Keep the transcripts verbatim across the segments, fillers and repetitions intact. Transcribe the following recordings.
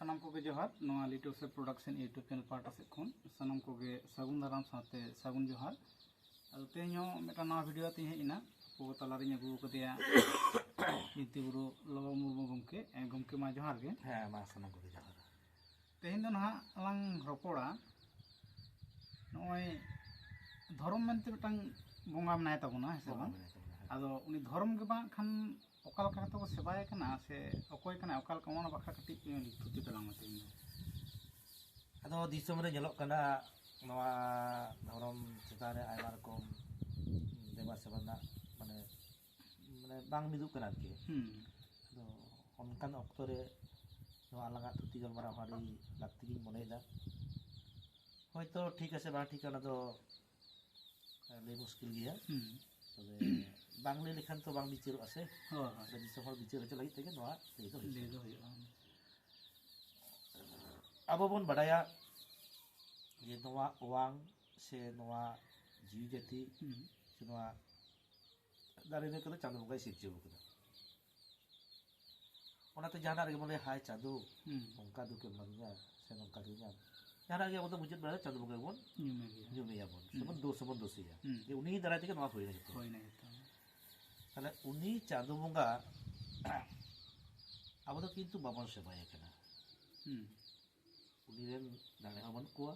ᱥᱟᱱᱟᱢ ᱠᱚᱜᱮ ᱡᱚᱦᱟᱨ᱾ ᱱᱚᱣᱟ ᱞᱤᱴᱳ ᱥᱮᱯ ᱯᱨᱚᱰᱟᱠᱥᱚᱱ YouTube ᱪᱮᱱᱮᱞ ᱯᱟᱦᱴᱟ ᱥᱮᱫ ᱠᱷᱚᱱ ᱥᱟᱱᱟᱢ ᱠᱚᱜᱮ ᱥᱟᱹᱜᱩᱱ ᱫᱟᱨᱟᱢ ᱥᱟᱶᱛᱮ ᱥᱟᱹᱜᱩᱱ ᱡᱚᱦᱟᱨ᱾ ᱟᱫᱚ ᱛᱮᱦᱮᱧ ᱦᱚᱸ ᱢᱤᱫᱴᱟᱝ ᱱᱟᱣᱟ ᱵᱷᱤᱰᱤᱭᱳ ᱟᱛᱮᱧ ᱦᱮᱡ ᱮᱱᱟ᱾ ᱟᱵᱚ ᱛᱟᱞᱟᱨᱤᱧ ᱟᱹᱜᱩ ᱟᱠᱟᱫᱮᱭᱟ ᱵᱤᱱᱛᱤ ᱵᱩᱨᱩ ᱞᱚᱵᱚ ᱢᱩᱨᱢᱩ ᱜᱚᱢᱠᱮ᱾ ᱮ, ᱜᱚᱢᱠᱮ ᱢᱟ ᱡᱚᱦᱟᱨ ᱜᱮ᱾ ᱦᱮᱸ, ᱢᱟ ᱥᱟᱱᱟᱢ ᱠᱚᱜᱮ ᱡᱚᱦᱟᱨ᱾ ᱛᱮᱦᱮᱧ ᱫᱚ ᱱᱟᱦᱟᱜ ᱞᱟᱝ ᱨᱚᱯᱚᱲᱟ ᱱᱚᱜᱼᱚᱭ ᱫᱷᱚᱨᱚᱢ ᱢᱮᱱᱛᱮ ᱢᱤᱫᱴᱟᱝ ᱵᱚᱸᱜᱟ ᱢᱮᱱᱟᱭ ᱛᱟᱵᱚᱱᱟ, ᱦᱮᱸ ᱥᱮ ᱵᱚᱸᱜᱟ ᱵᱟᱝ? ᱢᱮᱱᱟᱭ ᱛᱟᱵᱚᱱᱟ, ᱦᱮᱸ᱾ ᱟᱫᱚ ᱩᱱᱤ ᱫᱷᱚᱨᱚᱢ ᱜᱮ ᱵᱟᱝ ᱠᱷᱟᱱ ᱚᱠᱟ ᱞᱮᱠᱟ ᱠᱟᱛᱮ ᱠᱚ ᱥᱮᱵᱟᱭᱮ ᱠᱟᱱᱟ ᱥᱮ ᱚᱠᱚᱭ ᱠᱟᱱᱟᱭ, ᱚᱠᱟ ᱞᱮᱠᱟ, ᱚᱱᱟ ᱵᱟᱠᱷᱨᱟ ᱠᱟᱹᱴᱤᱡ ᱛᱷᱩᱛᱤ ᱛᱟᱞᱟᱝ ᱢᱮ ᱛᱮᱦᱮᱧ ᱫᱚ᱾ ᱟᱫᱚ ᱫᱤᱥᱚᱢ ᱨᱮ ᱧᱮᱞᱚᱜ ᱠᱟᱱᱟ, ᱱᱚᱣᱟ ᱫᱷᱚᱨᱚᱢ ᱪᱮᱛᱟᱱ ᱨᱮ ᱟᱭᱢᱟ ᱨᱚᱠᱚᱢ ᱫᱮᱵᱟ ᱥᱮᱵᱟ ᱨᱮᱱᱟᱜ ᱢᱟᱱᱮ, ᱢᱟᱱᱮ ᱵᱟᱝ ᱢᱤᱫᱚᱜ ᱠᱟᱱᱟ ᱟᱨᱠᱤ᱾ ᱦᱩᱸ᱾ ᱟᱫᱚ ᱚᱱᱠᱟᱱ ᱚᱠᱛᱚ ᱨᱮ ᱱᱚᱣᱟ ᱟᱞᱟᱝᱟᱜ ᱛᱷᱩᱛᱤ ᱜᱟᱞᱢᱟᱨᱟᱣ ᱦᱚᱸ ᱟᱹᱰᱤ ᱞᱟᱹᱠᱛᱤ ᱜᱤᱧ ᱢᱚᱱᱮᱭᱮᱫᱟ᱾ ᱦᱚᱭᱛᱚ ᱴᱷᱤᱠ ᱟᱥᱮ ᱵᱟᱝ ᱴᱷᱤᱠᱟ, ᱚᱱᱟ ᱫᱚ ᱞᱟᱹᱭ ᱢᱩᱥᱠᱤᱞ ᱜᱮᱭᱟ᱾ ᱦᱩᱸ᱾ ᱛᱚᱵᱮ ᱵᱟᱝ ᱞᱟᱹᱭ ᱞᱮᱠᱷᱟᱱ ᱛᱚ ᱵᱟᱝ ᱵᱤᱪᱟᱹᱨᱚᱜᱼᱟ ᱥᱮ᱾ ᱦᱳᱭ, ᱦᱳᱭ᱾ ᱟᱫᱚ ᱫᱤᱥᱚᱢ ᱦᱚᱲ ᱵᱤᱪᱟᱹᱨ ᱦᱚᱪᱚ ᱞᱟᱹᱜᱤᱫ ᱛᱮᱜᱮ ᱱᱚᱣᱟ ᱞᱟᱹᱭ ᱫᱚ ᱦᱩᱭᱩᱜ ᱞᱟᱹᱭ ᱠᱟᱱᱟ᱾ ᱫᱚ ᱦᱩᱭᱩᱜᱼᱟ᱾ ᱟᱵᱚ ᱵᱚᱱ ᱵᱟᱰᱟᱭᱟ ᱡᱮ ᱱᱚᱣᱟ ᱚᱣᱟᱝ ᱥᱮ ᱱᱚᱣᱟ ᱡᱤᱣᱤ ᱡᱟᱹᱛᱤ ᱦᱩᱸ᱾ ᱥᱮ ᱱᱚᱣᱟ ᱫᱟᱨᱮ ᱱᱟᱹᱲᱤ ᱠᱚᱫᱚ ᱪᱟᱸᱫᱳ ᱵᱚᱸᱜᱟᱭ ᱥᱤᱨᱡᱟᱹᱣ ᱠᱟᱫᱟ᱾ ᱚᱱᱟᱛᱮ ᱡᱟᱦᱟᱱᱟᱜ ᱨᱮᱜᱮ ᱵᱚᱱ ᱞᱟᱹᱭᱟ, "ᱦᱟᱭ ᱪᱟᱸᱫᱳ, ᱦᱩᱸ᱾ ᱱᱚᱝᱠᱟ ᱫᱩᱠ ᱮᱢ ᱮᱢᱟᱫᱤᱧᱟ ᱥᱮ ᱱᱚᱝᱠᱟ ᱫᱩᱠ ᱧᱟᱢ", ᱡᱟᱦᱟᱱᱟᱜ ᱜᱮ ᱟᱵᱚ ᱫᱚ ᱢᱩᱪᱟᱹᱫ ᱵᱮᱲᱟ ᱨᱮ ᱪᱟᱸᱫᱳ ᱵᱚᱸᱜᱟ ᱜᱮᱵᱚᱱ ᱧᱩᱢᱮ ᱜᱮᱭᱟ᱾ ᱧᱩᱢᱮᱭᱟᱵᱚᱱ, ᱦᱩᱸ᱾ ᱥᱮᱵᱚᱱ ᱫᱳᱥ ᱦᱚᱸᱵᱚᱱ ᱫᱳᱥᱮᱭᱟ᱾ ᱦᱩᱸ᱾ ᱡᱮ ᱩᱱᱤ ᱫᱟᱨᱟᱭ ᱛᱮᱜᱮ ᱱᱚᱣᱟ ᱦᱩᱭᱱᱟ ᱡᱚᱛᱚ᱾ ᱦᱩᱭᱱᱟ ᱡᱚᱛᱚ᱾ ᱛᱟᱦᱞᱮ ᱩᱱᱤ ᱪᱟᱸᱫᱳ ᱵᱚᱸᱜᱟ ᱟᱵᱚ ᱫᱚ ᱠᱤᱱᱛᱩ ᱵᱟᱵᱚᱱ ᱥᱮᱵᱟᱭᱮ ᱠᱟᱱᱟ᱾ ᱦᱩᱸ᱾ ᱩᱱᱤ ᱨᱮᱱ ᱫᱟᱲᱮ ᱦᱚᱸ ᱵᱟᱹᱱᱩᱜ ᱠᱚᱣᱟ,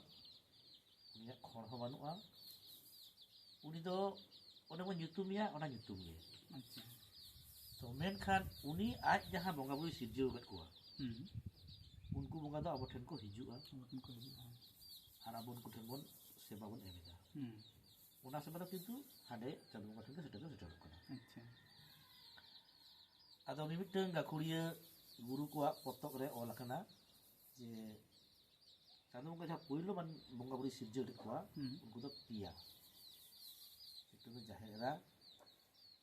ᱩᱱᱤᱭᱟᱜ ᱠᱷᱚᱲ ᱦᱚᱸ ᱵᱟᱹᱱᱩᱜᱼᱟ᱾ ᱩᱱᱤ ᱫᱚ ᱚᱱᱮ ᱵᱚᱱ ᱧᱩᱛᱩᱢᱮᱭᱟ, ᱚᱱᱟ ᱧᱩᱛᱩᱢ ᱜᱮ᱾ ᱟᱪᱪᱷᱟ᱾ ᱛᱚ ᱢᱮᱱᱠᱷᱟᱱ ᱩᱱᱤ ᱟᱡ ᱡᱟᱦᱟᱸ ᱵᱚᱸᱜᱟ ᱵᱩᱨᱩᱭ ᱥᱤᱨᱡᱟᱹᱣ ᱟᱠᱟᱫ ᱠᱚᱣᱟ, ᱦᱩᱸ᱾ ᱩᱱᱠᱩ ᱵᱚᱸᱜᱟ ᱫᱚ ᱟᱵᱚ ᱴᱷᱮᱱ ᱠᱚ ᱦᱤᱡᱩᱜᱼᱟ᱾ ᱟᱵᱚ ᱴᱷᱮᱱ ᱠᱚ ᱦᱤᱡᱩᱜᱼᱟ᱾ ᱟᱨ ᱟᱵᱚ ᱩᱱᱠᱩ ᱴᱷᱮᱱ ᱵᱚᱱ ᱥᱮᱵᱟ ᱵᱚᱱ ᱮᱢ ᱮᱫᱟ᱾ ᱦᱩᱸ᱾ ᱚᱱᱟ ᱥᱮᱵᱟ ᱫᱚ ᱠᱤᱱᱛᱩ ᱦᱟᱸᱰᱮ ᱪᱟᱸᱫᱳ ᱵᱚᱸᱜᱟ ᱴᱷᱮᱱ ᱜᱮ ᱥᱮᱴᱮᱨ ᱫᱚ ᱥᱮᱴᱮᱨᱚᱜ ᱠᱟᱱᱟ᱾ ᱟᱪᱪᱷᱟ᱾ ᱟᱫᱚ ᱢᱤᱢᱤᱫᱴᱟᱝ ᱜᱟᱹᱠᱷᱩᱲᱤᱭᱟᱹ ᱜᱩᱨᱩ ᱠᱚᱣᱟᱜ ᱯᱚᱛᱚᱵ ᱨᱮ ᱚᱞ ᱟᱠᱟᱱᱟ ᱡᱮ ᱪᱟᱸᱫᱳ ᱵᱚᱸᱜᱟ ᱡᱟᱦᱟᱸ ᱯᱳᱭᱞᱳ ᱢᱟᱱ-, ᱵᱚᱸᱜᱟ ᱵᱩᱨᱩᱭ ᱥᱤᱨᱡᱟᱹᱣ ᱞᱮᱫ ᱠᱚᱣᱟ, ᱦᱩᱸ᱾ ᱩᱱᱠᱩ ᱫᱚ ᱯᱮᱭᱟ᱾ ᱢᱤᱫᱴᱟᱝ ᱫᱚ ᱡᱟᱦᱮᱨ ᱮᱨᱟ,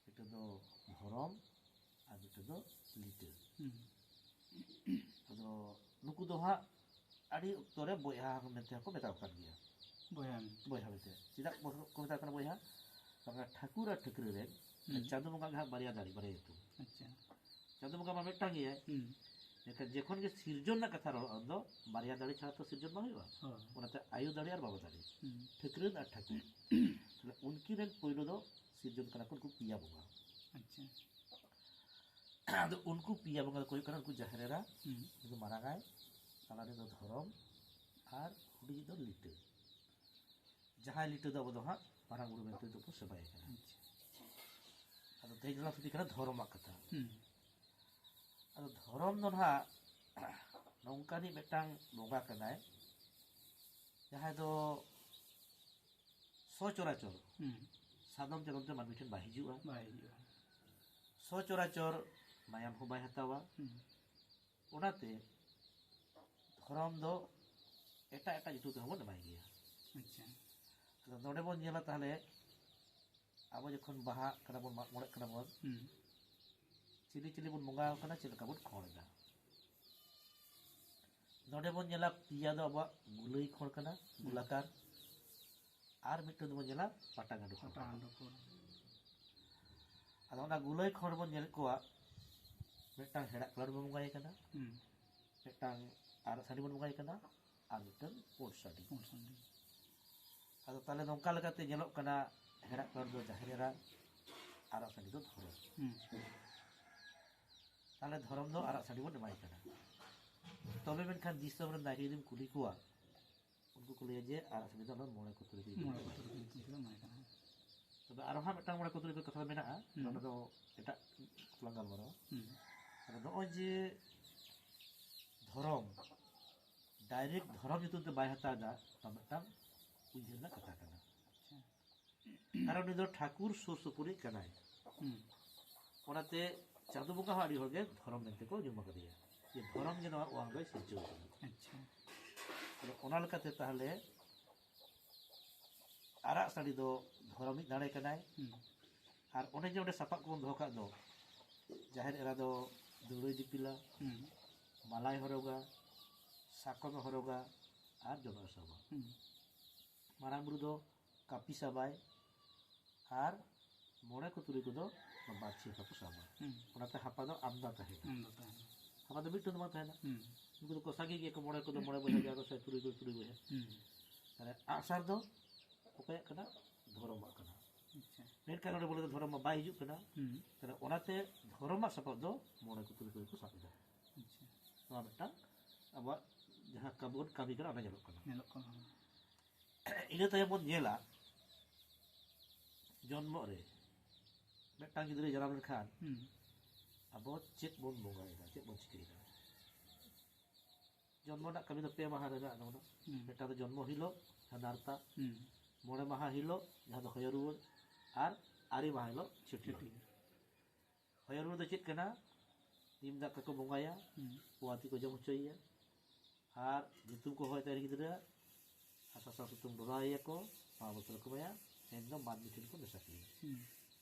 ᱢᱤᱫᱴᱟᱝ ᱫᱚ ᱫᱷᱚᱨᱚᱢ, ᱟᱨ ᱢᱤᱫᱴᱟᱝ ᱫᱚ ᱞᱤᱴᱟᱹ᱾ ᱦᱩᱸ᱾ ᱟᱫᱚ ᱱᱩᱠᱩ ᱫᱚ ᱦᱟᱸᱜ ᱟᱹᱰᱤ ᱚᱠᱛᱚ ᱨᱮ ᱵᱚᱭᱦᱟ ᱢᱮᱱᱛᱮ ᱦᱚᱸᱠᱚ ᱢᱮᱛᱟ ᱠᱚ ᱠᱟᱱ ᱜᱮᱭᱟ᱾ ᱵᱚᱭᱦᱟ ᱢᱮᱱᱛᱮ᱾ ᱵᱚᱭᱦᱟ ᱢᱮᱱᱛᱮ᱾ ᱪᱮᱫᱟᱜ ᱠᱚ ᱢᱮᱛᱟ ᱠᱚ ᱠᱟᱱᱟ ᱵᱚᱭᱦᱟ? ᱵᱟᱝᱟ, ᱴᱷᱟᱹᱠᱩᱨ ᱟᱨ ᱴᱷᱟᱹᱠᱨᱟᱹ ᱨᱮᱱ ᱦᱩᱸ᱾ ᱪᱟᱸᱫᱳ ᱵᱚᱸᱜᱟ ᱜᱮ ᱦᱟᱸᱜ ᱵᱟᱨᱭᱟ ᱫᱟᱲᱮ, ᱵᱟᱨᱭᱟ ᱧᱩᱛᱩᱢ᱾ ᱟᱪᱪᱷᱟ᱾ ᱪᱟᱸᱫᱳ ᱵᱚᱸᱜᱟ ᱢᱟ ᱢᱤᱫᱴᱟᱝ ᱜᱮᱭᱟᱭ᱾ ᱦᱩᱸ᱾ ᱢᱮᱱᱠᱷᱟᱱ ᱡᱚᱠᱷᱚᱱ ᱜᱮ ᱥᱤᱨᱡᱚᱱ ᱨᱮᱱᱟᱜ ᱠᱟᱛᱷᱟ ᱨᱚᱲᱚᱜᱼᱟ, ᱩᱱᱫᱚ ᱵᱟᱨᱭᱟ ᱫᱟᱲᱮ ᱪᱷᱟᱲᱟ ᱛᱚ ᱥᱤᱨᱡᱚᱱ ᱵᱟᱝ ᱦᱩᱭᱩᱜᱼᱟ᱾ ᱦᱳᱭ᱾ ᱚᱱᱟᱛᱮ ᱟᱭᱳ ᱫᱟᱲᱮ ᱟᱨ ᱵᱟᱵᱟ ᱫᱟᱲᱮ, ᱦᱩᱸ᱾ ᱴᱷᱟᱹᱠᱨᱟᱹᱱ ᱟᱨ ᱴᱷᱟᱹᱠᱩᱨ, ᱛᱟᱦᱞᱮ ᱩᱱᱠᱤᱱ ᱨᱮᱱ ᱯᱳᱭᱞᱳ ᱫᱚ ᱥᱤᱨᱡᱚᱱ ᱠᱟᱱᱟ ᱠᱚ ᱩᱱᱠᱩ ᱯᱮᱭᱟ ᱵᱚᱸᱜᱟ᱾ ᱟᱪᱪᱷᱟ᱾ ᱟᱫᱚ ᱩᱱᱠᱩ ᱯᱮᱭᱟ ᱵᱚᱸᱜᱟ ᱫᱚᱠᱚ ᱦᱩᱭᱩᱜ ᱠᱟᱱᱟ ᱩᱱᱠᱩ ᱡᱟᱦᱮᱨ ᱮᱨᱟ, ᱦᱩᱸ᱾ ᱩᱱᱤ ᱫᱚ ᱢᱟᱨᱟᱝ ᱟᱭ, ᱛᱟᱞᱟᱨᱤᱡ ᱫᱚ ᱫᱷᱚᱨᱚᱢ, ᱟᱨ ᱦᱩᱰᱤᱧ ᱫᱚ ᱞᱤᱴᱟᱹ᱾ ᱡᱟᱦᱟᱸᱭ ᱞᱤᱴᱟᱹ ᱫᱚ ᱟᱵᱚ ᱫᱚ ᱦᱟᱸᱜ ᱢᱟᱨᱟᱝ ᱵᱩᱨᱩ ᱢᱮᱱᱛᱮ ᱫᱚᱵᱚ ᱥᱮᱵᱟᱭᱮ ᱠᱟᱱᱟ᱾ ᱟᱪᱪᱷᱟ᱾ ᱟᱫᱚ ᱛᱮᱦᱮᱧ ᱫᱚᱞᱟᱝ ᱛᱷᱩᱛᱤ ᱠᱟᱱᱟ ᱫᱷᱚᱨᱚᱢᱟᱜ ᱠᱟᱛᱷᱟ᱾ ᱦᱩᱸ᱾ ᱟᱫᱚ ᱫᱷᱚᱨᱚᱢ ᱫᱚ ᱱᱟᱦᱟᱜ ᱱᱚᱝᱠᱟᱱᱤᱡ ᱢᱤᱫᱴᱟᱝ ᱵᱚᱸᱜᱟ ᱠᱟᱱᱟᱭ, ᱡᱟᱦᱟᱸᱭ ᱫᱚ ᱥᱚᱪᱚᱨᱟᱪᱚᱨ ᱦᱩᱸ᱾ ᱥᱟᱫᱚᱢ ᱪᱟᱫᱚᱢ ᱛᱮ ᱢᱟᱹᱱᱢᱤ ᱴᱷᱮᱱ ᱵᱟᱭ ᱦᱤᱡᱩᱜᱼᱟ᱾ ᱵᱟᱭ ᱦᱤᱡᱩᱜᱼᱟ᱾ ᱥᱚᱪᱚᱨᱟᱪᱚᱨ ᱢᱟᱭᱟᱢ ᱦᱚᱸ ᱵᱟᱭ ᱦᱟᱛᱟᱣᱟ᱾ ᱦᱩᱸ᱾ ᱚᱱᱟᱛᱮ ᱫᱷᱚᱨᱚᱢ ᱫᱚ ᱮᱴᱟᱜ ᱮᱴᱟᱜ ᱧᱩᱛᱩᱢ ᱛᱮᱦᱚᱸ ᱵᱚᱱ ᱮᱢᱟᱭ ᱜᱮᱭᱟ᱾ ᱟᱪᱪᱷᱟ᱾ ᱟᱫᱚ ᱱᱚᱰᱮ ᱵᱚᱱ ᱧᱮᱞᱟ ᱛᱟᱦᱞᱮ, ᱟᱵᱚ ᱡᱚᱠᱷᱚᱱ ᱵᱟᱦᱟᱜ ᱠᱟᱱᱟ ᱵᱚᱱ, ᱢᱟᱜ ᱢᱚᱬᱮᱜ ᱠᱟᱱᱟ ᱵᱚᱱ, ᱦᱩᱸ᱾ ᱪᱤᱞᱤ ᱪᱤᱞᱤ ᱵᱚᱱ ᱵᱚᱸᱜᱟ ᱟᱠᱚ ᱠᱟᱱᱟ, ᱪᱮᱫ ᱞᱮᱠᱟ ᱵᱚᱱ ᱠᱷᱚᱸᱰ ᱮᱫᱟ? ᱱᱚᱰᱮ ᱵᱚᱱ ᱧᱮᱞᱟ ᱯᱮᱭᱟ ᱫᱚ ᱟᱵᱚᱣᱟᱜ ᱜᱩᱞᱟᱹᱭ ᱠᱷᱚᱸᱰ ᱠᱟᱱᱟ, ᱦᱩᱸ᱾ ᱜᱳᱞᱟᱠᱟᱨ, ᱟᱨ ᱢᱤᱫᱴᱟᱝ ᱫᱚᱵᱚᱱ ᱧᱮᱞᱟ ᱯᱟᱴᱟᱜᱟᱸᱰᱳ ᱠᱷᱚᱸᱰ᱾ ᱯᱟᱴᱟᱜᱟᱸᱰᱳ ᱠᱷᱚᱸᱰ᱾ ᱟᱫᱚ ᱚᱱᱟ ᱜᱩᱞᱟᱹᱭ ᱠᱷᱚᱸᱰ ᱵᱚᱱ ᱧᱮᱞᱮᱫ ᱠᱚᱣᱟ, ᱢᱤᱫᱴᱟᱝ ᱦᱮᱲᱟᱜ ᱠᱟᱞᱟᱨ ᱵᱚᱱ ᱵᱚᱸᱜᱟᱭᱮ ᱠᱟᱱᱟ, ᱦᱩᱸ᱾ ᱢᱤᱫᱴᱟᱝ ᱟᱨᱟᱜ ᱥᱟᱺᱰᱤ ᱵᱚᱱ ᱵᱚᱸᱜᱟᱭᱮ ᱠᱟᱱᱟ, ᱟᱨ ᱢᱤᱫᱴᱟᱝ ᱯᱩᱸᱰ ᱥᱟᱺᱰᱤ᱾ ᱯᱩᱸᱰ ᱥᱟᱺᱰᱤ᱾ ᱟᱫᱚ ᱛᱟᱦᱞᱮ ᱱᱚᱝᱠᱟ ᱞᱮᱠᱟᱛᱮ ᱧᱮᱞᱚᱜ ᱠᱟᱱᱟ, ᱦᱮᱲᱟᱜ ᱠᱟᱞᱟᱨ ᱫᱚ ᱡᱟᱦᱮᱨ ᱮᱨᱟ, ᱟᱨᱟᱜ ᱥᱟᱺᱰᱤ ᱫᱚ ᱫᱷᱚᱨᱚᱢ᱾ ᱦᱩᱸ᱾ ᱛᱟᱦᱞᱮ ᱫᱷᱚᱨᱚᱢ ᱫᱚ ᱟᱨᱟᱜ ᱥᱟᱺᱰᱤ ᱵᱚᱱ ᱮᱢᱟᱭ ᱠᱟᱱᱟ᱾ ᱛᱚᱵᱮ ᱢᱮᱱᱠᱷᱟᱱ ᱫᱤᱥᱚᱢ ᱨᱮᱱ ᱱᱟᱭᱠᱮ ᱡᱩᱫᱤᱢ ᱠᱩᱞᱤ ᱠᱚᱣᱟ, ᱩᱱᱠᱩ ᱠᱚ ᱞᱟᱹᱭᱟ ᱡᱮ ᱟᱨᱟᱜ ᱥᱟᱺᱰᱤ ᱫᱚ ᱟᱞᱮ ᱢᱚᱬᱮ ᱠᱚ ᱛᱩᱨᱩᱭ ᱠᱚ ᱧᱩᱛᱩᱢ ᱢᱚᱬᱮ ᱠᱚ ᱛᱮ ᱛᱩᱨᱩᱭ ᱠᱚ ᱧᱩᱛᱩᱢ ᱛᱮᱞᱮ ᱮᱢᱟᱭ ᱠᱟᱱᱟ᱾ ᱛᱚᱵᱮ ᱟᱨᱦᱚᱸ ᱦᱟᱸᱜ ᱢᱤᱫᱴᱟᱝ ᱢᱚᱬᱮ ᱠᱚ ᱛᱩᱨᱩᱭ ᱠᱚ ᱠᱟᱛᱷᱟ ᱫᱚ ᱢᱮᱱᱟᱜᱼᱟ, ᱦᱩᱸ᱾ ᱚᱱᱟ ᱫᱚ ᱮᱴᱟᱜ ᱞᱟᱝ ᱜᱟᱞᱢᱟᱨᱟᱣᱟ᱾ ᱦᱩᱸ᱾ ᱟᱫᱚ ᱱᱚᱜᱼᱚᱭ ᱡᱮ ᱫᱷᱚᱨᱚᱢ, direct ᱫᱷᱚᱨᱚᱢ ᱧᱩᱛᱩᱢ ᱛᱮ ᱵᱟᱭ ᱦᱟᱛᱟᱣ ᱮᱫᱟ, ᱱᱚᱣᱟ ᱢᱤᱫᱴᱟᱝ ᱩᱭᱦᱟᱹᱨ ᱨᱮᱱᱟᱜ ᱠᱟᱛᱷᱟ ᱠᱟᱱᱟ᱾ ᱟᱪᱪᱷᱟ᱾ ᱠᱟᱨᱚᱱ ᱩᱱᱤ ᱫᱚ ᱴᱷᱟᱹᱠᱩᱨ ᱥᱩᱨ ᱥᱩᱯᱩᱨᱤᱡ ᱠᱟᱱᱟᱭ᱾ ᱦᱩᱸ᱾ ᱚᱱᱟᱛᱮ ᱪᱟᱸᱫᱚ ᱵᱚᱸᱜᱟ ᱦᱚᱸ ᱟᱹᱰᱤ ᱦᱚᱲᱜᱮ ᱫᱷᱚᱨᱚᱢ ᱢᱮᱱᱛᱮ ᱠᱚ ᱧᱩᱢ ᱟᱠᱟᱫᱮᱭᱟ, ᱡᱮ ᱫᱷᱚᱨᱚᱢ ᱜᱮ ᱱᱚᱣᱟ ᱚᱣᱟᱝ ᱫᱚᱭ ᱥᱤᱨᱡᱟᱹᱣ ᱠᱟᱫᱟ᱾ ᱟᱪᱪᱷᱟ᱾ ᱟᱫᱚ ᱚᱱᱟ ᱞᱮᱠᱟᱛᱮ ᱛᱟᱦᱞᱮ ᱟᱨᱟᱜ ᱥᱟᱺᱰᱤ ᱫᱚ ᱫᱷᱚᱨᱚᱢᱤᱡ ᱫᱟᱲᱮ ᱠᱟᱱᱟᱭ᱾ ᱦᱩᱸ᱾ ᱟᱨ ᱚᱸᱰᱮ ᱡᱮ ᱚᱸᱰᱮ ᱥᱟᱯᱟᱵ ᱠᱚᱵᱚᱱ ᱫᱚᱦᱚ ᱠᱟᱜ ᱫᱚ, ᱡᱟᱦᱮᱨ ᱮᱨᱟ ᱫᱚ ᱫᱟᱹᱣᱲᱟᱹᱭ ᱫᱤᱯᱤᱞᱟ, ᱦᱩᱸ᱾ ᱢᱟᱞᱟᱭ ᱦᱚᱨᱚᱜᱟ, ᱥᱟᱠᱚᱢᱮ ᱦᱚᱨᱚᱜᱟ, ᱟᱨ ᱡᱚᱱᱚᱜ ᱮ ᱥᱟᱵᱟ᱾ ᱦᱩᱸ᱾ ᱢᱟᱨᱟᱝ ᱵᱩᱨᱩ ᱫᱚ ᱠᱟᱹᱯᱤ ᱥᱟᱵᱟᱭ, ᱟᱨ ᱢᱚᱬᱮ ᱠᱚ ᱛᱩᱨᱩᱭ ᱠᱚᱫᱚ ᱵᱟᱹᱲᱥᱤ ᱦᱟᱯᱟ ᱠᱚ ᱥᱟᱵᱟ᱾ ᱦᱩᱸ᱾ ᱚᱱᱟᱛᱮ ᱦᱟᱯᱟ ᱫᱚ ᱟᱢᱫᱟ ᱛᱟᱦᱮᱱᱟ᱾ ᱟᱢᱫᱟ ᱛᱟᱦᱮᱱᱟ᱾ ᱚᱱᱟ ᱫᱚ ᱢᱤᱫᱴᱟᱝ ᱫᱚ ᱵᱟᱝ ᱛᱟᱦᱮᱱᱟ᱾ ᱦᱩᱸ᱾ ᱩᱱᱠᱩ ᱫᱚᱠᱚ ᱥᱟᱸᱜᱮ ᱜᱮᱭᱟ ᱠᱚ, ᱢᱚᱬᱮ ᱠᱚᱫᱚ ᱢᱚᱬᱮ ᱵᱚᱭᱦᱟ ᱜᱮᱭᱟ ᱠᱚ ᱥᱮ ᱛᱩᱨᱩᱭ ᱠᱚ ᱛᱩᱨᱩᱭ ᱵᱚᱭᱦᱟ᱾ ᱦᱩᱸ᱾ ᱛᱟᱦᱞᱮ ᱟᱜᱼᱥᱟᱨ ᱫᱚ ᱚᱠᱚᱭᱟᱜ ᱠᱟᱱᱟ? ᱫᱷᱚᱨᱚᱢᱟᱜ ᱠᱟᱱᱟ᱾ ᱟᱪᱪᱷᱟ᱾ ᱢᱮᱱᱠᱷᱟᱱ ᱱᱚᱰᱮ ᱵᱚᱞᱮ ᱫᱚ ᱫᱷᱚᱨᱚᱢ ᱢᱟ ᱵᱟᱭ ᱦᱤᱡᱩᱜ ᱠᱟᱱᱟ᱾ ᱦᱩᱸ᱾ ᱛᱟᱦᱞᱮ ᱚᱱᱟᱛᱮ ᱫᱷᱚᱨᱚᱢᱟᱜ ᱥᱟᱯᱟᱵ ᱫᱚ ᱢᱚᱬᱮ ᱠᱚ ᱛᱩᱨᱩᱭ ᱠᱚᱜᱮ ᱠᱚ ᱥᱟᱵ ᱮᱫᱟ᱾ ᱟᱪᱪᱷᱟ᱾ ᱱᱚᱣᱟ ᱢᱤᱫᱴᱟᱝ ᱟᱵᱚᱣᱟᱜ ᱡᱟᱦᱟᱸ ᱠᱟᱵᱚᱱ ᱠᱟᱹᱢᱤ ᱠᱟᱱᱟ, ᱚᱱᱟ ᱧᱮᱞᱚᱜ ᱠᱟᱱᱟ᱾ ᱧᱮᱞᱚᱜ ᱠᱟᱱᱟ᱾ ᱤᱱᱟᱹ ᱛᱟᱭᱚᱢ ᱵᱚᱱ ᱧᱮᱞᱟ, ᱡᱚᱱᱢᱚᱜ ᱨᱮ ᱢᱤᱫᱴᱟᱝ ᱜᱤᱫᱽᱨᱟᱹ ᱡᱟᱱᱟᱢ ᱞᱮᱱᱠᱷᱟᱱ ᱦᱩᱸ᱾ ᱟᱵᱚ ᱪᱮᱫ ᱵᱚᱱ ᱵᱚᱸᱜᱟᱭᱮᱫᱟ, ᱪᱮᱫ ᱵᱚᱱ ᱪᱤᱠᱟᱹᱭᱮᱫᱟ? ᱡᱚᱱᱢᱚ ᱨᱮᱱᱟᱜ ᱠᱟᱹᱢᱤ ᱫᱚ ᱯᱮ ᱢᱟᱦᱟ ᱨᱮ ᱢᱮᱱᱟᱜ ᱛᱟᱵᱚᱱᱟ᱾ ᱦᱩᱸ᱾ ᱢᱤᱫᱴᱟᱝ ᱫᱚ ᱡᱚᱱᱢᱚ ᱦᱤᱞᱳᱜ, ᱡᱟᱦᱟᱸ ᱱᱟᱨᱛᱟ, ᱦᱩᱸ᱾ ᱢᱚᱬᱮ ᱢᱟᱦᱟ ᱦᱤᱞᱳᱜ, ᱡᱟᱦᱟᱸ ᱫᱚ ᱦᱚᱭᱚ ᱨᱩᱣᱟᱹᱲ, ᱟᱨ ᱟᱨᱮ ᱢᱟᱦᱟ ᱦᱤᱞᱳᱜ ᱪᱷᱟᱹᱴᱭᱟᱹᱨ᱾ ᱪᱷᱟᱹᱴᱭᱟᱹᱨ᱾ ᱦᱚᱭᱚ ᱨᱩᱣᱟᱹᱲ ᱫᱚ ᱪᱮᱫ ᱠᱟᱱᱟ? ᱱᱤᱢ ᱫᱟᱜ ᱠᱚᱠᱚ ᱵᱚᱸᱜᱟᱭᱟ, ᱦᱩᱸ᱾ ᱯᱚᱣᱟ ᱛᱤ ᱠᱚ ᱡᱚᱢ ᱦᱚᱪᱚᱭᱮᱭᱟ, ᱟᱨ ᱧᱩᱛᱩᱢ ᱠᱚ ᱦᱚᱦᱚᱭ ᱛᱟᱭᱟ ᱜᱤᱫᱽᱨᱟᱹ, ᱟᱨ ᱥᱟᱥᱟᱝ ᱥᱩᱛᱟᱹᱢ ᱰᱚᱨᱟᱣ ᱮᱭᱟ ᱠᱚ, ᱱᱚᱣᱟ ᱵᱚᱛᱚᱨ ᱠᱚ ᱮᱢᱟᱭᱟ, ᱢᱮᱱᱫᱚ ᱢᱟᱹᱱᱢᱤ ᱴᱷᱮᱱ ᱠᱚ ᱢᱮᱥᱟ ᱠᱮᱭᱟ᱾ ᱦᱩᱸ᱾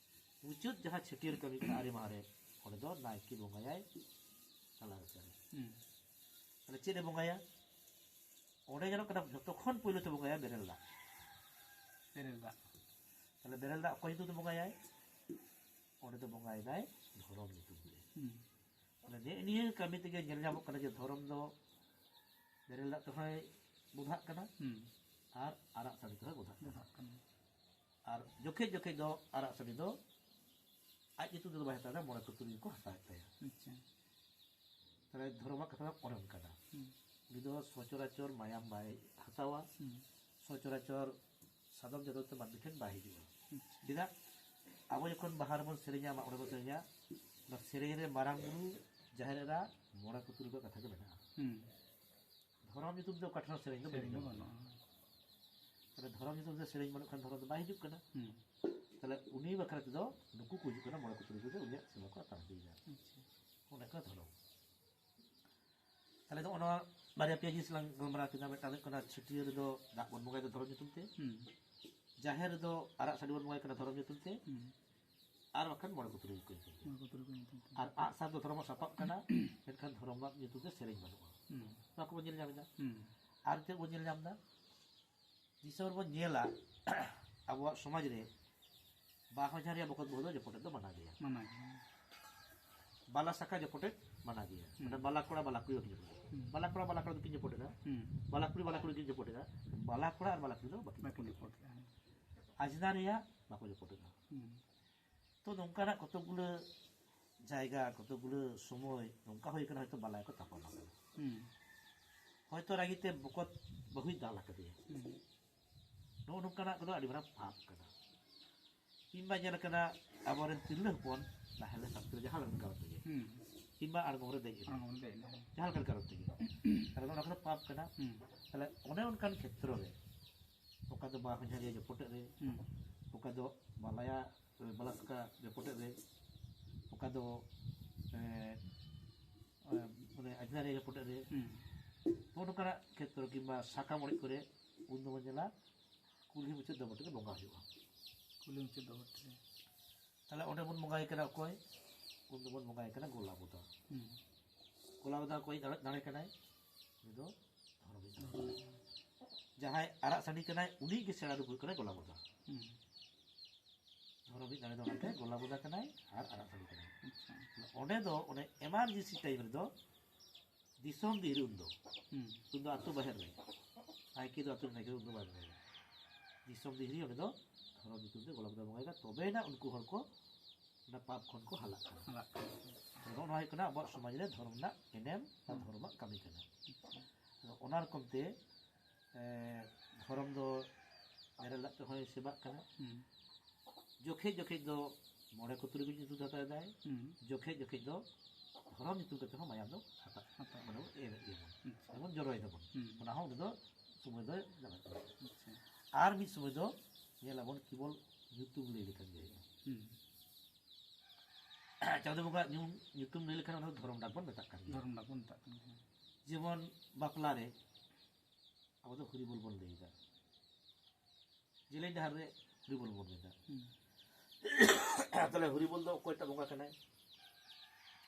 ᱢᱩᱪᱟᱹᱫ ᱡᱟᱦᱟᱸ ᱪᱷᱟᱹᱴᱭᱟᱹᱨ ᱠᱟᱹᱢᱤ ᱠᱟᱱᱟ ᱟᱨᱮ ᱢᱟᱦᱟ ᱨᱮ, ᱚᱸᱰᱮ ᱫᱚ ᱱᱟᱭᱠᱮ ᱵᱚᱸᱜᱟᱭᱟᱭ ᱛᱟᱞᱟ ᱨᱟᱪᱟᱨᱮ᱾ ᱦᱩᱸ᱾ ᱛᱟᱦᱞᱮ ᱪᱮᱫ ᱮ ᱵᱚᱸᱜᱟᱭᱟ? ᱚᱸᱰᱮ ᱧᱮᱞᱚᱜ ᱠᱟᱱᱟ ᱡᱷᱚᱛᱚ ᱠᱷᱚᱱ ᱯᱳᱭᱞᱳ ᱛᱮ ᱵᱚᱸᱜᱟᱭᱟ ᱵᱮᱨᱮᱞ ᱫᱟᱜ᱾ ᱵᱮᱨᱮᱞ ᱫᱟᱜ᱾ ᱛᱟᱦᱞᱮ ᱵᱮᱨᱮᱞ ᱫᱟᱜ ᱚᱠᱚᱭ ᱧᱩᱛᱩᱢ ᱛᱮ ᱵᱚᱸᱜᱟᱭᱟᱭ? ᱚᱸᱰᱮ ᱫᱚ ᱵᱚᱸᱜᱟᱭᱮᱫᱟᱭ ᱫᱷᱚᱨᱚᱢ ᱧᱩᱛᱩᱢ ᱛᱮ᱾ ᱦᱩᱸ᱾ ᱛᱟᱦᱞᱮ ᱱᱮᱜᱼᱮ ᱱᱤᱭᱟᱹ ᱠᱟᱹᱢᱤ ᱛᱮᱜᱮ ᱧᱮᱞ ᱧᱟᱢᱚᱜ ᱠᱟᱱᱟ ᱡᱮ ᱫᱷᱚᱨᱚᱢ ᱫᱚ ᱵᱮᱨᱮᱞ ᱫᱟᱜ ᱛᱮᱦᱚᱸᱭ ᱵᱚᱫᱷᱟᱜ ᱠᱟᱱᱟ, ᱦᱩᱸ᱾ ᱟᱨ ᱟᱨᱟᱜ ᱥᱟᱹᱰᱤ ᱛᱮᱦᱚᱸᱭ ᱵᱚᱫᱷᱟᱜ ᱠᱟᱱᱟ᱾ ᱵᱚᱫᱷᱟᱜ ᱠᱟᱱᱟ᱾ ᱟᱨ ᱡᱚᱠᱷᱮᱡ ᱡᱚᱠᱷᱮᱡ ᱫᱚ ᱟᱨᱟᱜ ᱥᱟᱹᱰᱤ ᱫᱚ ᱟᱡ ᱧᱩᱛᱩᱢ ᱛᱮᱫᱚ ᱵᱟᱭ ᱦᱟᱛᱟᱣ ᱮᱫᱟ, ᱢᱚᱬᱮ ᱠᱚ ᱛᱩᱨᱩᱭ ᱜᱮᱠᱚ ᱦᱟᱛᱟᱣᱮᱫ ᱛᱟᱭᱟ᱾ ᱟᱪᱪᱷᱟ᱾ ᱛᱟᱦᱞᱮ ᱫᱷᱚᱨᱚᱢᱟᱜ ᱠᱟᱛᱷᱟ ᱫᱚ ᱚᱱᱮ ᱚᱱᱠᱟᱱᱟ᱾ ᱦᱩᱸ᱾ ᱩᱱᱤ ᱫᱚ ᱥᱚᱪᱚᱨᱟᱪᱚᱨ ᱢᱟᱭᱟᱢ ᱵᱟᱭ ᱦᱟᱛᱟᱣᱟ, ᱦᱩᱸ᱾ ᱥᱚᱪᱚᱨᱟᱪᱚᱨ ᱥᱟᱫᱚᱢ ᱡᱟᱫᱚᱵ ᱛᱮ ᱢᱟᱹᱱᱢᱤ ᱴᱷᱮᱱ ᱵᱟᱭ ᱦᱤᱡᱩᱜᱼᱟ᱾ ᱟᱪᱪᱷᱟ᱾ ᱪᱮᱫᱟᱜ? ᱟᱵᱚ ᱡᱚᱠᱷᱚᱱ ᱵᱟᱦᱟ ᱨᱮᱵᱚᱱ ᱥᱮᱨᱮᱧᱟ, ᱢᱟᱜ ᱢᱚᱬᱮ ᱵᱚᱱ ᱥᱮᱨᱮᱧᱟ, ᱚᱱᱟ ᱥᱮᱨᱮᱧ ᱨᱮ ᱢᱟᱨᱟᱝ ᱵᱩᱨᱩ, ᱡᱟᱦᱮᱨ ᱮᱨᱟ, ᱢᱚᱬᱮ ᱠᱚ ᱛᱩᱨᱩᱭ ᱠᱚᱣᱟᱜ ᱠᱟᱛᱷᱟ ᱜᱮ ᱢᱮᱱᱟᱜᱼᱟ᱾ ᱦᱩᱸ᱾ ᱫᱷᱚᱨᱚᱢ ᱧᱩᱛᱩᱢ ᱛᱮ ᱚᱠᱟ ᱴᱷᱮᱱ ᱦᱚᱸ ᱥᱮᱨᱮᱧ ᱫᱚ ᱵᱟᱹᱧ ᱥᱮᱨᱮᱧ ᱫᱚ ᱟᱸᱡᱚᱢ ᱵᱟᱹᱱᱩᱜᱼᱟ᱾ ᱠᱟᱫᱟ᱾ ᱛᱟᱦᱞᱮ ᱫᱷᱚᱨᱚᱢ ᱧᱩᱛᱩᱢ ᱛᱮ ᱥᱮᱨᱮᱧ ᱵᱟᱹᱱᱩᱜ ᱠᱷᱟᱱ ᱫᱷᱚᱨᱚᱢ ᱫᱚ ᱵᱟᱭ ᱦᱤᱡᱩᱜ ᱠᱟᱱᱟ᱾ ᱦᱩᱸ᱾ ᱛᱟᱦᱞᱮ ᱩᱱᱤ ᱵᱟᱠᱷᱨᱟ ᱛᱮᱫᱚ ᱱᱩᱠᱩ ᱠᱚ ᱦᱤᱡᱩᱜ ᱠᱟᱱᱟ, ᱢᱚᱬᱮ ᱠᱚ ᱛᱩᱨᱩᱭ ᱠᱚᱜᱮ ᱩᱱᱤᱭᱟᱜ ᱥᱮᱵᱟ ᱠᱚ ᱟᱛᱟᱝ ᱤᱫᱤᱭᱮᱫᱟ᱾ ᱟᱪᱪᱷᱟ᱾ ᱚᱱᱟ ᱠᱟᱱᱟ ᱫᱷᱚᱨᱚᱢ᱾ ᱛᱟᱦᱞᱮ ᱫᱚ ᱚᱱᱟ ᱵᱟᱨᱭᱟ ᱯᱮᱭᱟ ᱡᱤᱱᱤᱥ ᱞᱟᱝ ᱜᱟᱞᱢᱟᱨᱟᱣ ᱠᱮᱫᱟ᱾ ᱢᱤᱫᱴᱟᱝ ᱫᱚ ᱦᱩᱭᱩᱜ ᱠᱟᱱᱟ ᱪᱷᱟᱹᱴᱭᱟᱹᱨ ᱨᱮᱫᱚ ᱫᱟᱜ ᱵᱚᱱ ᱵᱚᱸᱜᱟᱭᱮᱫᱟ ᱫᱷᱚᱨᱚᱢ ᱧᱩᱛᱩᱢ ᱛᱮ᱾ ᱦᱩᱸ᱾ ᱡᱟᱦᱮᱨ ᱨᱮᱫᱚ ᱟᱨᱟᱜ ᱥᱟᱹᱰᱤ ᱵᱚᱱ ᱵᱚᱸᱜᱟᱭ ᱠᱟᱱᱟ ᱫᱷᱚᱨᱚᱢ ᱧᱩᱛᱩᱢ ᱛᱮ᱾ ᱦᱩᱸ᱾ ᱟᱨ ᱵᱟᱠᱷᱟᱱ ᱢᱚᱬᱮ ᱠᱚ ᱛᱩᱨᱩᱭ ᱠᱚ ᱧᱩᱛᱩᱢ ᱛᱮ᱾ ᱢᱚᱬᱮ ᱠᱚ ᱛᱩᱨᱩᱭ ᱠᱚ ᱧᱩᱛᱩᱢ ᱛᱮ᱾ ᱟᱨ ᱟᱜᱼᱥᱟᱨ ᱫᱚ ᱫᱷᱚᱨᱚᱢᱟᱜ ᱥᱟᱯᱟᱵ ᱠᱟᱱᱟ, ᱢᱮᱱᱠᱷᱟᱱ ᱫᱷᱚᱨᱚᱢᱟᱜ ᱧᱩᱛᱩᱢ ᱛᱮ ᱥᱮᱨᱮᱧ ᱵᱟᱹᱱᱩᱜᱼᱟ᱾ ᱦᱩᱸ᱾ ᱱᱚᱣᱟ ᱠᱚᱵᱚᱱ ᱧᱮᱞ ᱧᱟᱢ ᱮᱫᱟ᱾ ᱦᱩᱸ᱾ ᱟᱨ ᱪᱮᱫ ᱵᱚᱱ ᱧᱮᱞ ᱧᱟᱢ ᱮᱫᱟ? ᱫᱤᱥᱚᱢ ᱨᱮᱵᱚᱱ ᱧᱮᱞᱟ, ᱟᱵᱚᱣᱟᱜ ᱥᱚᱢᱟᱡᱽ ᱨᱮ ᱵᱟᱦᱚᱧᱦᱟᱨ ᱨᱮᱭᱟᱜ ᱵᱚᱠᱚᱛ ᱵᱟᱹᱦᱩ ᱫᱚ ᱡᱚᱯᱚᱴᱮᱫ ᱫᱚ ᱢᱟᱱᱟ ᱜᱮᱭᱟ᱾ ᱢᱟᱱᱟ ᱜᱮᱭᱟ᱾ ᱵᱟᱞᱟ ᱥᱟᱠᱟ ᱡᱚᱯᱚᱴᱮᱫ ᱢᱟᱱᱟ ᱜᱮᱭᱟ᱾ ᱦᱩᱸ᱾ ᱢᱟᱱᱮ ᱵᱟᱞᱟ ᱠᱚᱲᱟ ᱵᱟᱞᱟ ᱠᱩᱲᱤ ᱵᱟᱠᱤᱱ ᱡᱚᱯᱚᱴᱮᱫᱟ᱾ ᱦᱩᱸ᱾ ᱵᱟᱞᱟ ᱠᱚᱲᱟ ᱵᱟᱞᱟ ᱠᱩᱲᱤ ᱫᱚᱠᱤᱱ ᱡᱚᱯᱚᱴᱮᱫᱟ᱾ ᱦᱩᱸ᱾ ᱵᱟᱞᱟ ᱠᱩᱲᱤ ᱵᱟᱞᱟ ᱠᱩᱲᱤ ᱠᱤᱱ ᱡᱚᱯᱚᱴᱮᱫᱟ᱾ ᱵᱟᱞᱟ ᱠᱚᱲᱟ ᱟᱨ ᱵᱟᱞᱟ ᱠᱩᱲᱤ ᱫᱚ ᱵᱟᱠᱤᱱ ᱵᱟᱠᱤᱱ ᱡᱚᱯᱚᱴᱮᱫᱟ᱾ ᱡᱚᱯᱚᱴᱮᱫᱟ, ᱦᱮᱸ᱾ ᱟᱡᱽᱱᱟᱨᱤᱭᱟ ᱵᱟᱠᱚ ᱡᱚᱯᱚᱴᱮᱫᱟ᱾ ᱦᱩᱸ᱾ ᱛᱚ ᱱᱚᱝᱠᱟᱱᱟᱜ ᱠᱚᱛᱚᱠ ᱜᱩᱞᱟᱹ ᱡᱟᱭᱜᱟ, ᱠᱚᱛᱚᱠ ᱜᱩᱞᱟᱹ ᱥᱚᱢᱚᱭ ᱱᱚᱝᱠᱟ ᱦᱩᱭ ᱠᱟᱱᱟ, ᱦᱚᱭᱛᱚ ᱵᱟᱞᱟᱭᱟ ᱠᱚ ᱛᱟᱯᱟᱢ ᱟᱠᱟᱱᱟ᱾ ᱦᱩᱸ᱾ ᱦᱚᱭᱛᱚ ᱨᱟᱹᱜᱤ ᱛᱮ ᱵᱚᱠᱚᱛ ᱵᱟᱹᱦᱩᱭ ᱫᱟᱞ ᱟᱠᱟᱫᱮᱭᱟ᱾ ᱦᱩᱸ᱾ ᱱᱚᱜᱼᱚ ᱱᱚᱝᱠᱟᱱᱟᱜ ᱠᱚᱫᱚ ᱟᱹᱰᱤ ᱢᱟᱨᱟᱝ ᱯᱟᱯ ᱠᱟᱱᱟ᱾ ᱠᱤᱝᱵᱟ ᱧᱮᱞ ᱟᱠᱟᱱᱟ ᱟᱵᱚᱨᱮᱱ ᱛᱤᱨᱞᱟᱹ ᱦᱚᱯᱚᱱ ᱱᱟᱦᱮᱞ ᱨᱮ ᱥᱟᱵ ᱠᱟᱛᱮ ᱡᱟᱦᱟᱸ ᱞᱮᱠᱟᱱ ᱠᱟᱨᱚᱱ ᱛᱮᱜᱮ, ᱦᱩᱸ᱾ ᱠᱤᱝᱵᱟ ᱟᱬᱜᱚᱢ ᱨᱮ ᱫᱮᱡ ᱮᱱᱟ, ᱟᱬᱜᱚᱢ ᱨᱮ ᱫᱮᱡ ᱮᱱᱟ, ᱦᱮᱸ᱾ ᱡᱟᱦᱟᱸ ᱞᱮᱠᱟᱱ ᱠᱟᱨᱚᱱ ᱛᱮᱜᱮ, ᱛᱟᱦᱞᱮ ᱫᱚ ᱚᱱᱟ ᱠᱚᱫᱚ ᱯᱟᱯ ᱠᱟᱱᱟ᱾ ᱦᱩᱸ᱾ ᱛᱟᱦᱞᱮ ᱚᱱᱮ ᱚᱱᱠᱟᱱ ᱠᱷᱮᱛᱨᱚ ᱨᱮ ᱚᱠᱟ ᱫᱚ ᱵᱟ ᱦᱚᱧᱦᱟᱨᱤᱭᱟᱹ ᱡᱚᱯᱚᱴᱮᱫ ᱨᱮ, ᱦᱩᱸ᱾ ᱚᱠᱟ ᱫᱚ ᱵᱟᱞᱟᱭᱟ, ᱵᱟᱞᱟ ᱥᱟᱠᱟ ᱡᱚᱯᱚᱴᱮᱫ ᱨᱮ, ᱚᱠᱟ ᱫᱚ, ᱮ, ᱮ, ᱢᱟᱱᱮ ᱟᱡᱽᱱᱟᱨᱤᱭᱟᱹ ᱡᱚᱯᱚᱴᱮᱫ ᱨᱮ, ᱦᱩᱸ᱾ ᱱᱚᱜᱼᱚ ᱱᱚᱝᱠᱟᱱᱟᱜ ᱠᱷᱮᱛᱨᱚ ᱠᱤᱝᱵᱟ ᱥᱟᱠᱟᱢ ᱚᱲᱮᱡ ᱠᱚᱨᱮ, ᱩᱱ ᱫᱚᱵᱚᱱ ᱧᱮᱞᱟ ᱠᱩᱞᱦᱤ ᱢᱩᱪᱟᱹᱫ ᱫᱚ ᱵᱚᱴᱮ ᱜᱮ ᱵᱚᱸᱜᱟ ᱦᱩᱭᱩᱜᱼᱟ᱾ ᱠᱩᱞᱦᱤ ᱢᱩᱪᱟᱹᱫ ᱫᱚ ᱵᱚᱴᱮ ᱜᱮ᱾ ᱛᱟᱦᱞᱮ ᱚᱸᱰᱮ ᱵᱚᱱ ᱵᱚᱸᱜᱟᱭᱮ ᱠᱟᱱᱟ ᱚᱠᱚᱭ? ᱩᱱ ᱫᱚᱵᱚᱱ ᱵᱚᱸᱜᱟᱭᱮ ᱠᱟᱱᱟ ᱜᱚᱞᱟ ᱵᱚᱫᱟ᱾ ᱦᱩᱸ᱾ ᱜᱚᱞᱟ ᱵᱚᱫᱟ ᱚᱠᱚᱭ ᱫᱟᱲᱮ, ᱫᱟᱲᱮ ᱠᱟᱱᱟᱭ? ᱩᱱᱤ ᱫᱚ ᱫᱷᱚᱨᱚᱢᱤᱡ ᱫᱟᱲᱮ ᱠᱟᱱᱟᱭ᱾ ᱡᱟᱦᱟᱸᱭ ᱟᱨᱟᱜ ᱥᱟᱺᱰᱤ ᱠᱟᱱᱟᱭ, ᱩᱱᱤ ᱜᱮ ᱥᱮᱬᱟ ᱨᱩᱯ ᱦᱩᱭᱩᱜ ᱠᱟᱱᱟᱭ ᱜᱚᱞᱟ ᱵᱚᱫᱟ᱾ ᱦᱩᱸ᱾ ᱫᱷᱚᱨᱚᱢᱤᱡ ᱫᱟᱲᱮ ᱫᱚ ᱚᱱᱟᱛᱮ ᱜᱚᱞᱟ ᱵᱚᱫᱟ ᱠᱟᱱᱟᱭ ᱟᱨ ᱟᱨᱟᱜ ᱥᱟᱺᱰᱤ ᱠᱟᱱᱟᱭ᱾ ᱟᱪᱪᱷᱟ᱾ ᱚᱸᱰᱮ ᱫᱚ ᱚᱱᱮ emergency time ᱨᱮᱫᱚ ᱫᱤᱥᱚᱢ ᱫᱤᱦᱨᱤ ᱩᱱᱫᱚ, ᱦᱩᱸ᱾ ᱩᱱᱫᱚ ᱟᱹᱛᱩ ᱵᱟᱦᱮᱨ ᱨᱮ, ᱱᱟᱭᱠᱮ ᱫᱚ ᱟᱹᱛᱩ ᱨᱮ ᱱᱟᱭᱠᱮ ᱫᱚ ᱩᱱᱫᱚ ᱵᱟᱭ ᱵᱚᱸᱜᱟᱭᱟ᱾ ᱫᱤᱥᱚᱢ ᱫᱤᱦᱨᱤ ᱚᱸᱰᱮ ᱫᱚ ᱫᱷᱚᱨᱚᱢ ᱧᱩᱛᱩᱢ ᱛᱮ ᱜᱚᱞᱟ ᱵᱚᱫᱟ ᱵᱚᱸᱜᱟᱭᱮᱫᱟ, ᱛᱚᱵᱮᱭᱮᱱᱟ ᱩᱱᱠᱩ ᱦᱚᱲ ᱠᱚ ᱚᱱᱟ ᱯᱟᱯ ᱠᱷᱚᱱ ᱠᱚ ᱦᱟᱞᱟᱜ ᱠᱟᱱᱟ᱾ ᱦᱟᱞᱟᱜ ᱠᱟᱱᱟ᱾ ᱱᱚᱜᱼᱚ ᱱᱚᱣᱟ ᱦᱩᱭᱩᱜ ᱠᱟᱱᱟ ᱟᱵᱚᱣᱟᱜ ᱥᱚᱢᱟᱡᱽ ᱨᱮ ᱫᱷᱚᱨᱚᱢ ᱨᱮᱱᱟᱜ ᱮᱱᱮᱢ ᱟᱨ ᱦᱩᱸ᱾ ᱫᱷᱚᱨᱚᱢᱟᱜ ᱠᱟᱹᱢᱤ ᱠᱟᱱᱟ᱾ ᱟᱫᱚ ᱚᱱᱟ ᱨᱚᱠᱚᱢ ᱛᱮ, ᱮ, ᱫᱷᱚᱨᱚᱢ ᱫᱚ ᱵᱮᱨᱮᱞ ᱫᱟᱜ ᱛᱮᱦᱚᱸᱭ ᱥᱮᱵᱟᱜ ᱠᱟᱱᱟ᱾ ᱦᱩᱸ᱾ ᱡᱚᱠᱷᱮᱡ ᱡᱚᱠᱷᱮᱡ ᱫᱚ ᱢᱚᱬᱮ ᱠᱚ ᱛᱩᱨᱩᱭ ᱠᱚ ᱧᱩᱛᱩᱢ ᱛᱮ ᱦᱟᱛᱟᱣ ᱮᱫᱟᱭ, ᱦᱩᱸ᱾ ᱡᱚᱠᱷᱮᱡ ᱡᱚᱠᱷᱮᱡ ᱫᱚ ᱫᱷᱚᱨᱚᱢ ᱧᱩᱛᱩᱢ ᱠᱟᱛᱮ ᱦᱚᱸ ᱢᱟᱭᱟᱢ ᱫᱚ ᱦᱟᱛᱟᱣ, ᱦᱟᱛᱟᱣ᱾ ᱢᱟᱱᱮ ᱵᱚᱱ ᱮᱢᱮᱫ ᱜᱮᱭᱟ ᱵᱚᱱ᱾ ᱟᱪᱪᱷᱟ᱾ ᱟᱨ ᱵᱚᱱ ᱡᱚᱨᱚᱭ ᱫᱟᱵᱚᱱ᱾ ᱦᱩᱸ᱾ ᱚᱱᱟ ᱦᱚᱸ ᱩᱱᱤ ᱫᱚ ᱥᱚᱢᱚᱭ ᱫᱚᱭ ᱧᱟᱢᱮᱫ ᱜᱮᱭᱟ᱾ ᱟᱪᱪᱷᱟ᱾ ᱟᱨ ᱢᱤᱫ ᱥᱚᱢᱚᱭ ᱫᱚ ᱧᱮᱞᱟᱵᱚᱱ ᱠᱮᱵᱚᱞ ᱧᱩᱛᱩᱢ ᱞᱟᱹᱭ ᱞᱮᱠᱷᱟᱱ ᱜᱮ ᱦᱩᱭᱩᱜᱼᱟ᱾ ᱦᱩᱸ᱾ ᱪᱟᱸᱫᱚ ᱵᱚᱸᱜᱟ ᱧᱩ-, ᱧᱩᱛᱩᱢ ᱞᱟᱹᱭ ᱞᱮᱠᱷᱟᱱ ᱚᱱᱟ ᱫᱚ ᱫᱷᱚᱨᱚᱢ ᱰᱟᱠ ᱵᱚᱱ ᱢᱮᱛᱟᱜ ᱠᱟᱱ ᱜᱮᱭᱟ᱾ ᱫᱷᱚᱨᱚᱢ ᱰᱟᱠ ᱵᱚᱱ ᱢᱮᱛᱟᱜ ᱠᱟᱱ ᱜᱮᱭᱟ᱾ ᱡᱮᱢᱚᱱ ᱵᱟᱯᱞᱟ ᱨᱮ ᱟᱵᱚ ᱫᱚ ᱦᱚᱨᱤᱵᱚᱞ ᱵᱚᱱ ᱞᱟᱹᱭ ᱮᱫᱟ᱾ ᱡᱮᱞᱮᱧ ᱰᱟᱦᱟᱨ ᱨᱮ ᱦᱚᱨᱤᱵᱚᱞ ᱵᱚᱱ ᱞᱟᱹᱭ ᱮᱫᱟ᱾ ᱦᱩᱸ᱾ ᱛᱟᱦᱞᱮ ᱦᱚᱨᱤᱵᱚᱞ ᱫᱚ ᱚᱠᱚᱭᱴᱟᱜ ᱵᱚᱸᱜᱟ ᱠᱟᱱᱟᱭ?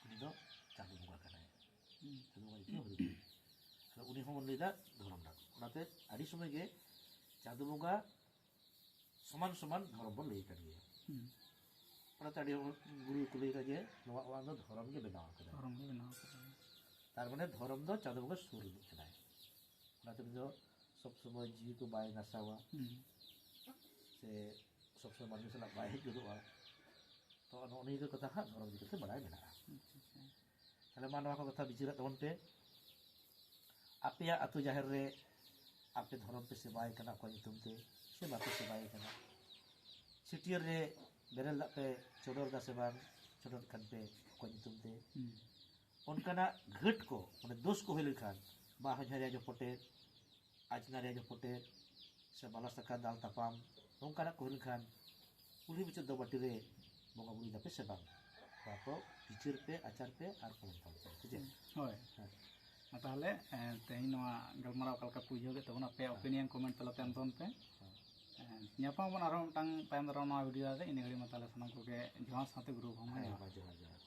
ᱩᱱᱤ ᱫᱚ ᱪᱟᱸᱫᱚ ᱵᱚᱸᱜᱟ ᱠᱟᱱᱟᱭ᱾ ᱦᱩᱸ᱾ ᱪᱟᱸᱫᱚ ᱵᱚᱸᱜᱟ ᱧᱩᱛᱩᱢ ᱦᱚᱨᱤᱵᱚᱞ᱾ ᱛᱟᱦᱞᱮ ᱩᱱᱤ ᱦᱚᱸᱵᱚᱱ ᱞᱟᱹᱭ ᱮᱫᱟ ᱫᱷᱚᱨᱚᱢ ᱰᱟᱠ᱾ ᱚᱱᱟᱛᱮ ᱟᱹᱰᱤ ᱥᱚᱢᱚᱭ ᱜᱮ ᱪᱟᱸᱫᱚ ᱵᱚᱸᱜᱟ ᱥᱚᱢᱟᱱ ᱥᱚᱢᱟᱱ ᱫᱷᱚᱨᱚᱢ ᱵᱚᱱ ᱞᱟᱹᱭ ᱟᱠᱟᱫ ᱜᱮᱭᱟ᱾ ᱦᱩᱸ᱾ ᱚᱱᱟᱛᱮ ᱟᱹᱰᱤ ᱦᱚᱲ ᱜᱩᱨᱩ ᱠᱚ ᱞᱟᱹᱭ ᱮᱫᱟ ᱡᱮ ᱱᱚᱣᱟ ᱚᱲᱟᱜ ᱫᱚ ᱫᱷᱚᱨᱚᱢ ᱜᱮ ᱵᱮᱱᱟᱣ ᱟᱠᱟᱫᱟᱭ᱾ ᱫᱷᱚᱨᱚᱢ ᱜᱮ ᱵᱮᱱᱟᱣ ᱟᱠᱟᱫᱟ᱾ ᱛᱟᱨ ᱢᱟᱱᱮ ᱫᱷᱚᱨᱚᱢ ᱫᱚ ᱪᱟᱸᱫᱚ ᱵᱚᱸᱜᱟ ᱥᱩᱨ ᱨᱤᱱᱤᱡ ᱠᱟᱱᱟᱭ᱾ ᱚᱱᱟᱛᱮ ᱩᱱᱤ ᱫᱚ ᱥᱚᱵ ᱥᱚᱢᱚᱭ ᱡᱤᱣᱤ ᱠᱚ ᱵᱟᱭ ᱱᱟᱥᱟᱣᱟ᱾ ᱦᱩᱸ᱾ ᱥᱮ ᱥᱚᱵ ᱥᱚᱢᱚᱭ ᱢᱟᱹᱱᱢᱤ ᱥᱟᱞᱟᱜ ᱵᱟᱭ ᱦᱮᱡ ᱜᱚᱫᱚᱜᱼᱟ᱾ ᱛᱚ ᱱᱚᱜᱼᱚ ᱱᱤᱭᱟᱹ ᱠᱚ ᱠᱟᱛᱷᱟ ᱦᱟᱸᱜ ᱫᱷᱚᱨᱚᱢ ᱤᱫᱤ ᱠᱟᱛᱮ ᱵᱟᱲᱟᱭ ᱢᱮᱱᱟᱜᱼᱟ᱾ ᱟᱪᱪᱷᱟ, ᱟᱪᱪᱷᱟ᱾ ᱛᱟᱦᱞᱮ ᱢᱟ ᱱᱚᱣᱟ ᱠᱚ ᱠᱟᱛᱷᱟ ᱵᱤᱪᱟᱹᱨᱟᱜ ᱛᱟᱵᱚᱱ ᱯᱮ᱾ ᱟᱯᱮᱭᱟᱜ ᱟᱹᱛᱩ ᱡᱟᱦᱮᱨ ᱨᱮ ᱟᱯᱮ ᱫᱷᱚᱨᱚᱢ ᱯᱮ ᱥᱮᱵᱟᱭᱮ ᱠᱟᱱᱟ ᱚᱠᱚᱭ ᱧᱩᱛᱩᱢ ᱛᱮ ᱥᱮ ᱵᱟᱯᱮ ᱥᱮᱵᱟᱭᱮ ᱠᱟᱱᱟ? ᱪᱷᱟᱹᱴᱭᱟᱹᱨ ᱨᱮ ᱵᱮᱨᱮᱞ ᱫᱟᱜ ᱯᱮ ᱪᱚᱰᱚᱨ ᱫᱟ ᱥᱮ ᱵᱟᱝ? ᱪᱚᱰᱚᱨ ᱠᱷᱟᱱ ᱯᱮ ᱚᱠᱚᱭ ᱧᱩᱛᱩᱢ ᱛᱮ? ᱦᱩᱸ᱾ ᱚᱱᱠᱟᱱᱟᱜ ᱜᱷᱟᱹᱴ ᱠᱚ, ᱢᱟᱱᱮ ᱫᱳᱥ ᱠᱚ ᱦᱩᱭ ᱞᱮᱱᱠᱷᱟᱱ, ᱵᱟ ᱦᱚᱧᱦᱟᱨᱤᱭᱟᱹ ᱡᱚᱯᱚᱴᱮᱫ, ᱟᱡᱽᱱᱟᱨᱤᱭᱟᱹ ᱡᱚᱯᱚᱴᱮᱫ, ᱥᱮ ᱵᱟᱞᱟ ᱥᱟᱠᱟ ᱫᱟᱞ ᱛᱟᱯᱟᱢ, ᱱᱚᱝᱠᱟᱱᱟᱜ ᱠᱚ ᱦᱩᱭ ᱞᱮᱱᱠᱷᱟᱱ ᱠᱩᱞᱦᱤ ᱢᱩᱪᱟᱹᱫ ᱫᱚ ᱵᱟᱹᱴᱤ ᱨᱮ ᱵᱚᱸᱜᱟ ᱵᱩᱨᱩᱭ ᱫᱟᱯᱮ ᱥᱮ ᱵᱟᱝ? ᱱᱚᱣᱟ ᱠᱚ ᱵᱤᱪᱟᱹᱨ ᱯᱮ, ᱟᱪᱟᱨ ᱯᱮ ᱟᱨ ᱠᱚ ᱢᱮᱱ ᱛᱟᱵᱚᱱ ᱯᱮ, ᱥᱮ ᱪᱮᱫ? ᱦᱳᱭ᱾ ᱦᱮᱸ᱾ ᱢᱟ ᱛᱟᱦᱚᱞᱮ ᱮ, ᱛᱮᱦᱮᱧ ᱱᱚᱣᱟ ᱜᱟᱞᱢᱟᱨᱟᱣ ᱚᱠᱟ ᱞᱮᱠᱟ ᱯᱮ ᱵᱩᱡᱷᱟᱹᱣ ᱠᱮᱫ ᱛᱟᱵᱚᱱᱟ, ᱟᱯᱮᱭᱟᱜ ᱚᱯᱤᱱᱤᱭᱚᱱ ᱠᱚᱢᱮᱱᱴ ᱛᱟᱞᱟᱛᱮ ᱮᱢ ᱛᱟᱵᱚᱱ ᱯᱮ᱾ ᱦᱮᱸ᱾ ᱮ, ᱧᱟᱯᱟᱢ ᱟᱵᱚᱱ ᱟᱨᱦᱚᱸ ᱢᱤᱫᱴᱟᱝ ᱛᱟᱭᱚᱢ ᱫᱟᱨᱟᱢ ᱱᱚᱣᱟ ᱵᱷᱤᱰᱤᱭᱳ ᱨᱮ᱾ ᱤᱱᱟᱹ ᱜᱷᱟᱹᱲᱤᱡ ᱢᱟ ᱛᱟᱦᱚᱞᱮ ᱥᱟᱱᱟᱢ ᱠᱚᱜᱮ ᱡᱚᱦᱟᱨ ᱥᱟᱶᱛᱮ ᱜᱩᱨᱩ ᱵᱟᱵᱟ ᱦᱚᱸ ᱦᱮᱸ, ᱡᱚᱦᱟᱨ᱾ ᱢᱟ ᱡᱚᱦᱟᱨ, ᱡᱚᱦᱟᱨ᱾